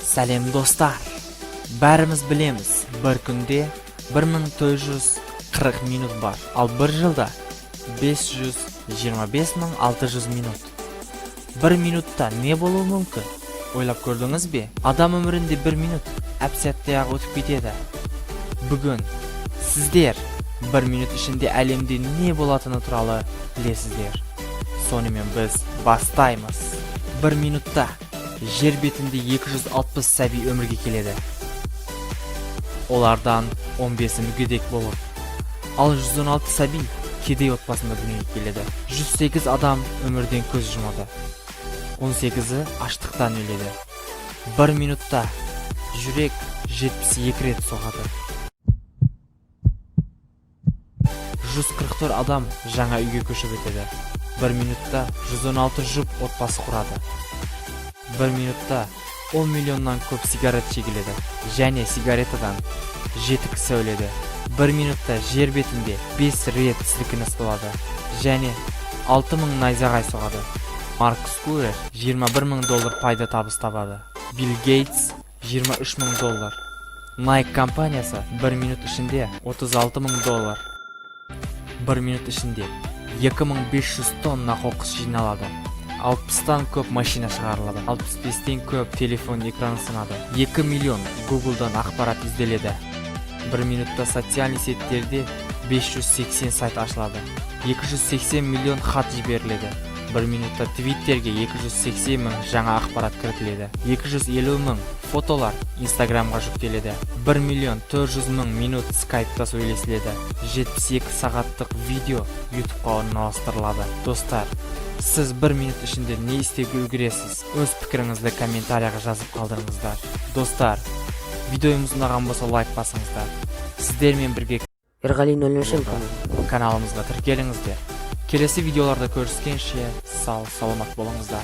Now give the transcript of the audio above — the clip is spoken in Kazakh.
Сәлем, достар! Бәріміз білеміз, бір күнде 1440 минут бар, ал бір жылда 525 600 минут. Бір минутта не болуы мүмкін, ойлап көрдіңіз бе? Адам өмірінде бір минут әп сәтте ақ өтіп кетеді. Бүгін сіздер бір минут ішінде әлемде не болатыны туралы білесіздер. Сонымен, біз бастаймыз. Бір минутта жер бетінде 260 сәби өмірге келеді. Олардан 15-і мүгедек болып, ал 116 сәби кедей отбасында дүниеге келеді. 108 адам өмірден көз жұмады, 18-і аштықтан өледі. Бір минутта жүрек 72 рет соғады. 144 адам жаңа үйге көшіп өтеді. Бір минутта 116 жұп отбасы құрады. Бір минутта 10 миллионнан көп сигарет шегіледі және сигаретадан 7 кісі өледі. Бір минутта жер бетінде 5 рет сілкініс болады және 6000 найзағай соғады. Марк Скурер 21 мың доллар пайда табыс табады, Билл Гейтс 23 мың доллар. Nike компаниясы бір минут ішінде 36 мың доллар. Бір минут ішінде 2500 тонна қоқыс жиналады, 60-тан көп машина шығарылады, 65-тен көп телефон экраны сынады, 2 миллион Гуглдан ақпарат ізделеді. Бір минутта социальный сетьтерде 580 сайт ашылады, 280 миллион хат жіберіледі. Бір минутта Твиттерге 280 мың жаңа ақпарат кіргізіледі, 250 мың фотолар Инстаграмға жүктеледі. 1 миллион 400 мың минут Скайпта сөйлесіледі, 72 сағаттық видео Ютубқа орналастырылады. Достар, сіз бір минут ішінде не істеуге үлгересіз? Өз пікіріңізді комментарияға жазып қалдырыңыздар. Достар, видеомыз ұнаған болса, лайк басыңыздар. Сіздермен бірге Ерғали 00, по-моему. Каналымызға тіркеліңіздер. Келесі видеоларда көріскенше, сау саламат болыңыздар.